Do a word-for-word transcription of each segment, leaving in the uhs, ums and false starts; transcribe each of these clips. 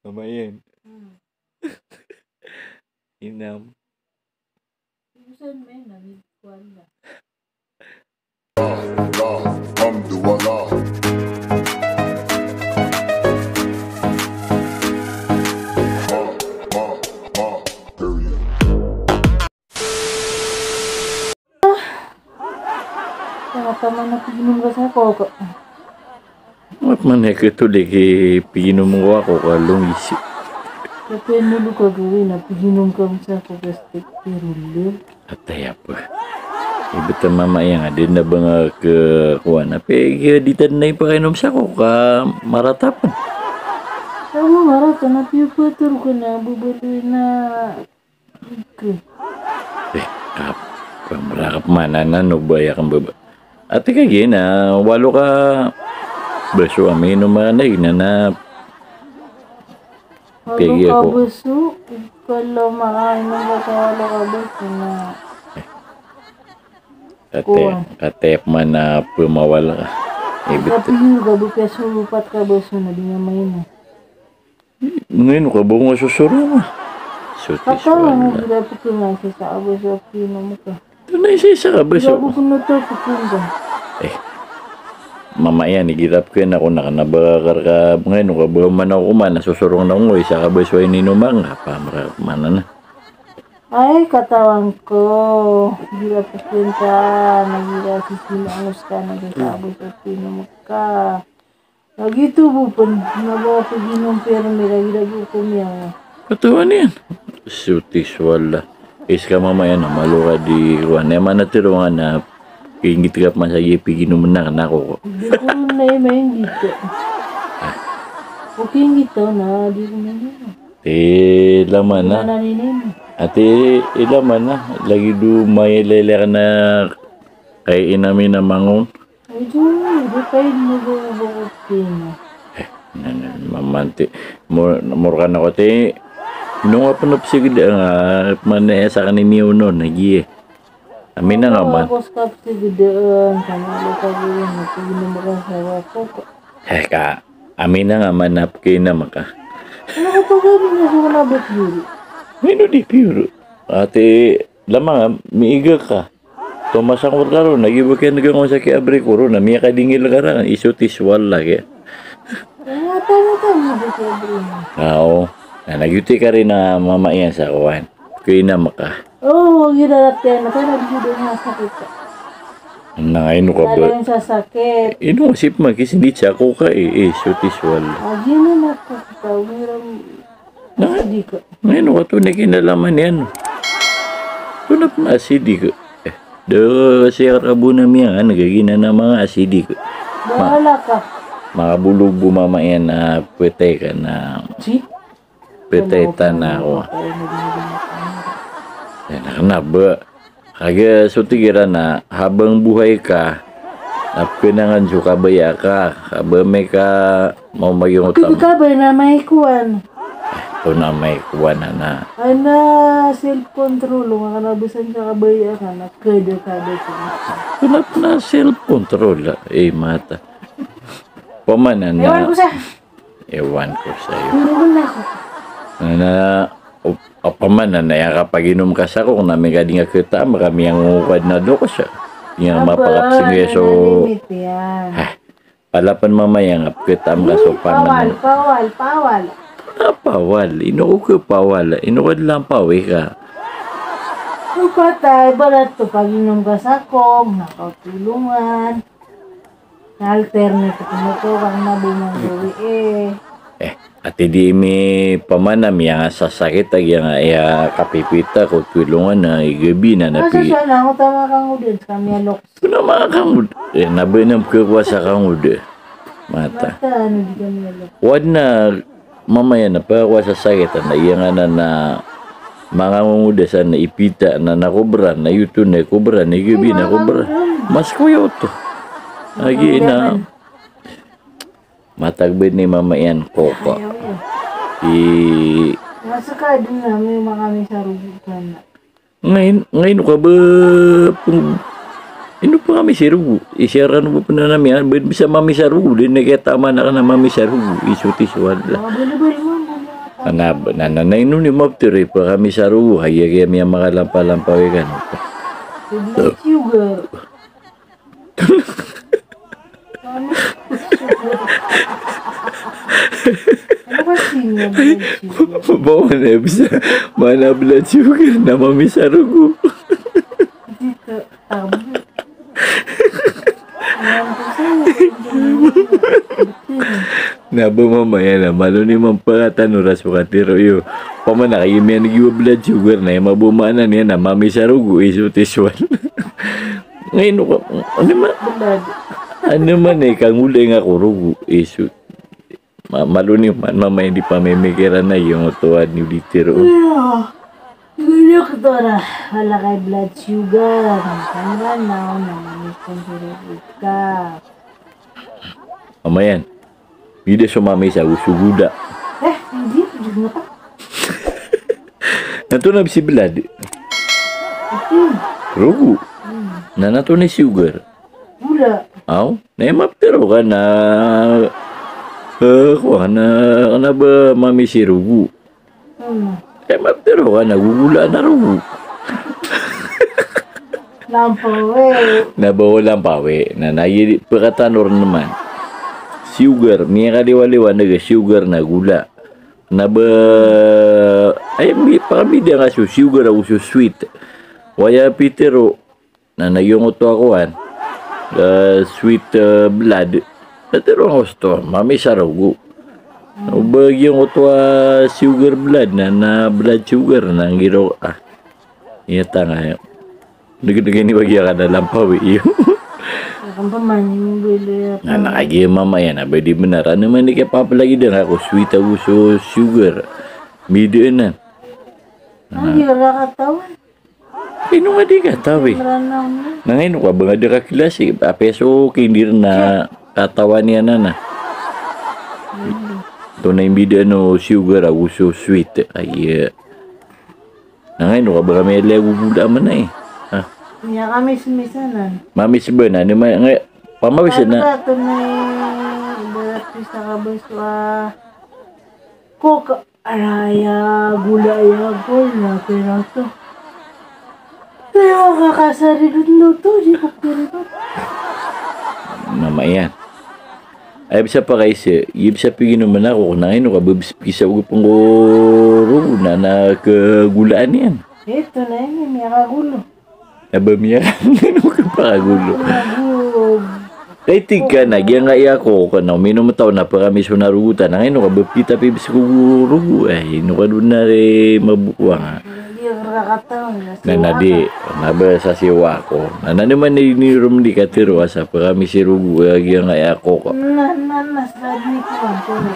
Mama Ian. Hmm. Inam. Usan mo yun, nabig ko na. Tama-tama na piginom ka sa Coke. Mat man e katolik i piginom ko ako ka longisi. Kapiya nolo ka gawii na piginom ka sa Coke ka stik pirulil. Atay apa. Ibet a Mama Ian a di na ba nga ke kuwan a pegi a di tad na ipakainom sa Coke ka marata pen. Ago marata na piyo pator ko na bebaloy na Oke. Eh, kap, pamrakap man anan o baya kambaba. Ati ka gina, walo ka baso a minom a na gina na pegi ako. Walo ka baso, kala makainom ka sa walo ka baso na. Eh. Kate, kuwan. Katep man a pemawal ka. Ibet. Tapi yung gabo kaya sulupat ka baso na di nga mainom. Ngayon ka ba nga susurong a? Suti. Katawa mo suwala. Gira pekeng a isa sa abaso a pinom ka. Ito na isa-isa ka abaso. Gira pekeng a ito pekeng ka. Eh. Mama Ian, igira pekeng ako na kena ba kar ka ngayon ka ba man ako man a susurong na ngoy isa ka abaso a ininom ka, pamra mana na. Ay, katawan ko. Gira pekeng ka, na gira sisina angus ka, na isa sa abaso a pinom ka. Lagi to bo pen, na ba ako ginom pirmi, lagi-lagi ko miyang. Katawan iyan. Suti suwala. Is ka Mama Ian a malo ka di kuwan. Aya man a tero nga na, kinggit ka pen sa giya piginom na kena ako ko. Di ko na iya mainggit. O kinggit to na, di ko na iya. Ti laman na. Ati, ilaman na. Lagi do mailelek na kay inamin a mangon. Ay, di, di kayo magbubukot kina. Eh, na, na, mamanti. Mor-, morkan ako ti, nung apenop siged nga, mana sa kanini unon, na giye. Amin na nga man. Ako sa kapsigedaan, kami lo ka gawin, na pwede na makasawa ko. Eh, ka, amin na nga man, na pwede na maka. Ano ko pagawin na sa mga ba't yun? Mino di piyuro. Ati, lamang, miiga ka. Tomas ang warlaro, nagibo kaya nagang sa ki abri ko ron, na miyakadingil ka ran, iso ti suwal lagi. Nga, tama, tama, di ki abri mo. Ah, oo. Na, nagyuti ka rin na Mama Ian sa kuwan. Kaya na maka. Oo, wag yun na rin, kaya na di ko doon nga sakit. Na, ino ka ba? Talagang sasakit. Ino nga sip makisindit sa ako ka, eh, eh, suti suwal. Ah, yun na ako, katawiran. Na, acidic. Ngayon, wato na kinalaman iyan. Ito na pn acidic. Eh, da siya karabo na miyangan, gagina na mga acidic. Bahala ka. Makabulog bo Mama Ian na pwetay ka na. Si? Pwetay ta na ako. Ay, na kena ba. Kagiya so tig iran na habang buhay ka, na pkhanangan so kabaya ka, kabaya ka, maomay ka. Kabaya na may kuwan. Ito na may kuwan na. Ana, self-control, nga kanabasan sa kabaya ka, na kada, kada, kada. Ito na, na self-control, eh, mata. Pamanan na. Ewan ko sa. Ewan ko sa'yo. Meron ako. Na, op-, opama na, na aya kapaginom ka sa Coke, na miyakadi nga khatam ka, miyangokad na dokos. Aba, mapakapsing ka so, na limit iyan. Ha, palapan mamaya nga khatam ka so, pawal, pawal, pawal. Ah, pawal. Ino ko pawal? Ino ko lampawi ka? Ito patay, barat to paginom ka sa Coke, na kakulungan. Na alternate ko mo to, kang mabumang gawi eh. Eh, ati di mi pamana miyasasakit a giyangkaya kapipita ko tulungan na igabi na napi. Asa sa lang, utama kang audience, kami alok. Kuna mga kangod. Eh, nabi na pkhakowa sa kangod eh. Mata. Mata, ano di kami alok. Wad na Mamaya na pkhakowa sa sakit, na iyanganan na manga ngongoda san na ipita, na nakobra, na yoto na ikobra, na igabi na kobra. Mas koyo to. Agi na. Matag ba ni Mama Ian Coke? Ayaw. I. Masakad na, may mga may sarugutan na. Ngayon, ngayon ka ba, pung-, ino pa kami si Rugo? Isyaran mo pa na namin, ah, ba, bisa mami sa Rugo, di na kaya tama na ka na mami sa Rugo, iso ti suwad la. Mga balibali mo, mga Ana, na, na, na, ino ni maptero i pkamisarogo, aya giya miyamakalampa-lampa wi kano. Blood sugar. Ano ba siya blood sugar? Ba, mana bisa, mana blood sugar na mamisarogo. Dito. Na ba mamaya na malo ni mampakatan o ras o katero iyo. Pamana kayo miyan giwa blood sugar na ima bo maana niyan na mamisarogo iso tiswan. Ngayon ka, ano ma, ano man eh, kangulay nga ko rogo iso. Ma-, malo ni man mamay di pamimikiran na iyo oto a niyo di tero. Iya. Doktor, wala kay blood sugar. Ang kailan na ako naman yung pangkirigit ka. Mamayan. Bida so mamay sa gusto guda. Eh, hindi. Hindi na pa. Nato na si blood. Ito. Rogo. Hmm. Na nato na sugar. Gula. Aw, na imaptero ka na, eh, kuwan, na, na ba mamisirogo. Hmm. Imaptero ka na gugula na rogo. Lampawi. Na ba o lampawi. Na, na, iri, pekatanor naman. Sugar, miyakaliwa-liwa na ga sugar na gula. Na ba, ay, mi-, pakabida nga so sugar ago so sweet. Waya pitero, na, na giyangkoto a kowan, eh, sweet, eh, blood. Na tero nga osto, mamisarogo. O ba giyangkoto a sugar blood, na, na blood sugar, na ngiro, ah. Iya tanga. Degedegen i ba giya ka na lampawi iyo. Akan pa man yung bilo ya. Na, na kagiya mamaya na ba di benar. Ano man di kaya papalagi den ako sweet ago so sugar. Bida na. Ay, wala ka tawan. Ino nga di katawi? Nangay no ka ba nga di ka klase? Apiya so kindir na katawan iyan na. Ito na imbida no sugar ago so sweet. Ay, eh. Nangay no ka ba nga may lagu gula man ay. Ha? Niya kami sumisanan. Mamis ba na? Ni ma-, nga, pamawis na. Ano ba ito na yung ibarat sa kabaso, ah, Coke? Araya, gula ya, gula, piraso. Kaya kakasari dun daw to, di ko pira to. Mama iyan. Ay, bisa pa kaisa, iya bisa piginoman ako, na ino ka, babis-, bisa uga pengkoro, na, na kegulaan iyan. Ito na ini, miyakagulo. Aba miya, ano ka pa gulo? Ay, tig ka na, giyangkaya Coke, na minom taw na pekamiso na rogo ta, na ngeno ka ba pita pibis ko rogo, ay, ino ka dun na re mabukuang. Na, na di, na ba sa siwa ko. Na, na naman ni, ni rom di katero a sa pekamiso rogo, eh, giyangkaya Coke. Na, na, na, sa di ko, ko na.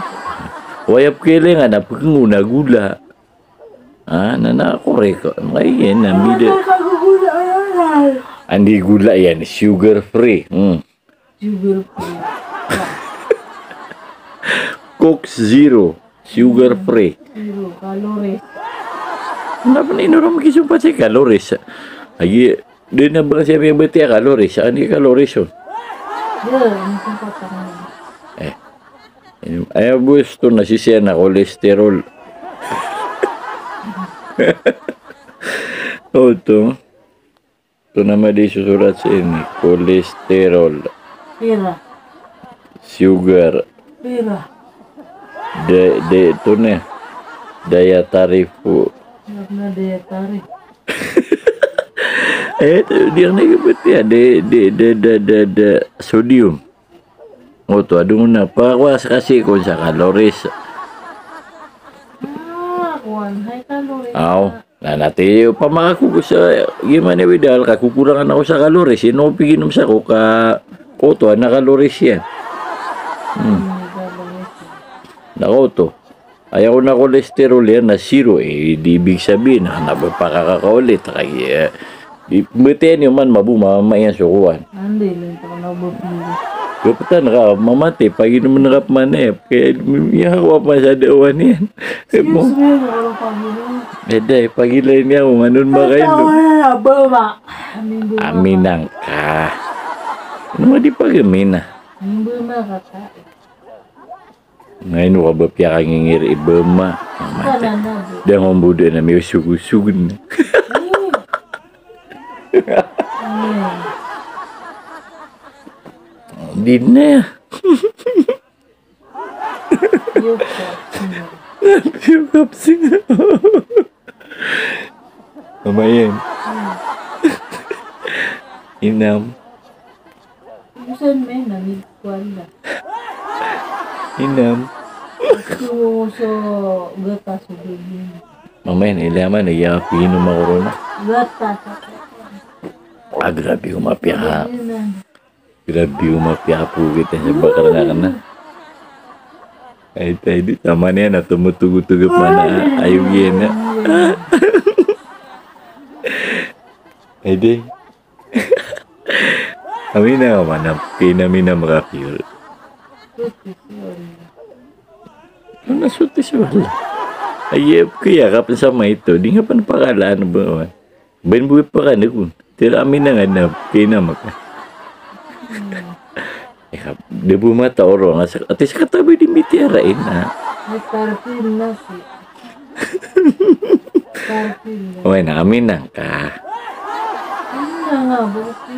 Waya pekelingan, na pekengo na gula. Ah, na, na, korek. Ay, iyan, na, mida. Andi gula iyan, sugar free. Hmm. Sugar free. Coke Zero, sugar free. Zero calories. Anda pn ino ron makisompat sa calories? Agi, di na ba siya miyabatiya calories? Andi calories on? Di, makisompat ako. Eh. Aya bo sto na sisiya na cholesterol. Oto. Oto na madi sosorat sa ini. Cholesterol. Pira? Sugar. Pira? De, de, oto na. Dietary po. Ano na dietary? Eh, oto, di na kabatiya. De, de, de, de, de, de, sodium. Oto, adong na, pakowa sa kasi kon sa calories. Ah, kowan, high calories. Aw, na, na ti, opama ka ko sa, giyangkaya widal ka, kokorangan ako sa calories, ino piginom sa ko ka, oto, ana calories iyan. Hmm. Hmm, calories. Na oto. Aya ko na cholesterol iyan na zero, eh, di ibig sabihin, na, na ba pakakakaolit, kay, eh, di, mbetiyan iyo man mabo, mama iyan so kowan. Andi, lento ko na ba pili. Kapetan ka, mamati, paginom na ka pman, eh, kay, iya ko apa sa dawan iyan. Eh, mo. Excuse me, wala pagilo. Eh, day, pagilay niya ako, nganon ba kayo? Ay, tao na, ba, ba? Amin, ba, ba? Aminang ka. Ano nga di pag-amin, ah? Amin, ba, ba, ka, ka? Ngayon ka ba piyakangingir i bama? Mata. Di ako mambodo na may usog-usog na. Di na. Piyokapsing. Mamayan. Inam. Inam. Ito so gatas o bibin. Mamayan, ilay man, iya piinom ako ron. Gatas. Ah, grabe ko mapiya. Grabe ko mapiya po kita sa bakal nga ka na. Ay, tayo di, tama niyan na tumutugutugap man na, ayog iyan na. Ay, di. Amin na ka man, na, kaya namin na makapiyol. Ano na suti siya wala? Ay, eh, kaya ka pa sa mga ito, di nga pa napakalaan ba, man? Ben buwi pa ka na kun. Tira amin na nga na, kaya na maka. Ika, di bu mata oro nga sa, ati sa katabi di miti arain na. Ay, parfum na si. Parfum na. Oy, na amin na ka. Amin na nga, buti.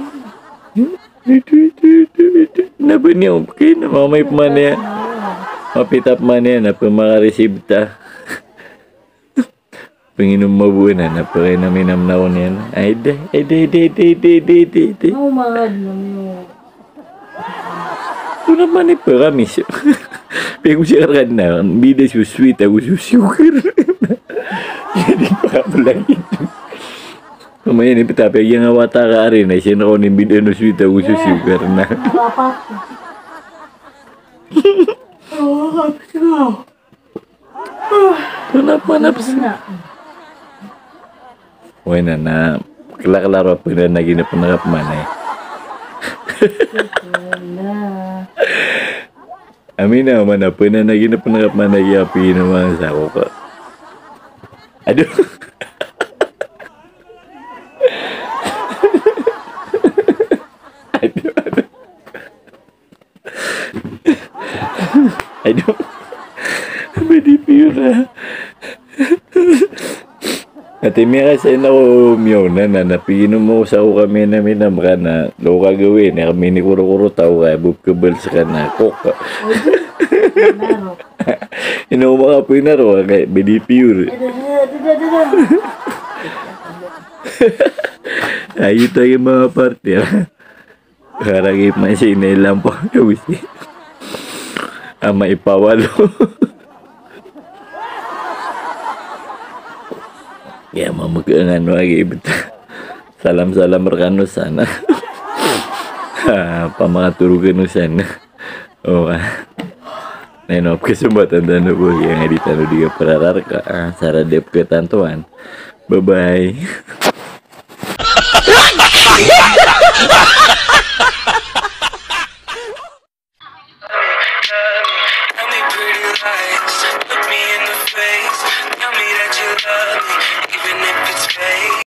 Ito, ito, ito, ito. Na ba niya, okay na, mamay pa man niya. Mapitap man niya, na pa makareceive ta. Panginom mabuo na, na pakainaminam na ako niyan. Ay, di, ay, di, di, di. Ano, mangad na mo? Ito naman ay pakamis. Pag-usakar ka na, bida so sweet, ako so sugar. Hindi pa ka pala ito. Kamaya ni pita, pag yung awata ka rin, ay siya na ko ni bida no sweet, ako so sugar na. Dapat. Oh, Panap, panap. Wala na, na, kala-kala ro, pwede na gina panarap man eh. Amin na, mana, pwede na gina panarap man eh, ya, pwede na man sa ako ka. Aduh. Aduh, aduh. Ay, di ba? Ba di piyo na. Ati, miyakasay na ko miyaw na, na, na, piginom mo sa ko kami na, minam ka na, lo ka gawin, na kami ni kuro-kuro tao ka, bub kebal sa ka na, kok. Ino mo ka po inaro, kay ba di piyo. Ay, ito yung mga parte, ah. Karagi man siya inailan po. Kawisi. Ama ipawalo. Kaya mamagkangan wagi ibta. Salam-salam rekano sana. Ah, pamakaturog kano sana. Oh, ah. Neno, pekesempatan tano bo, yang edit tano di ka perararka. Ah, sara dep ketantuan. Bye-bye.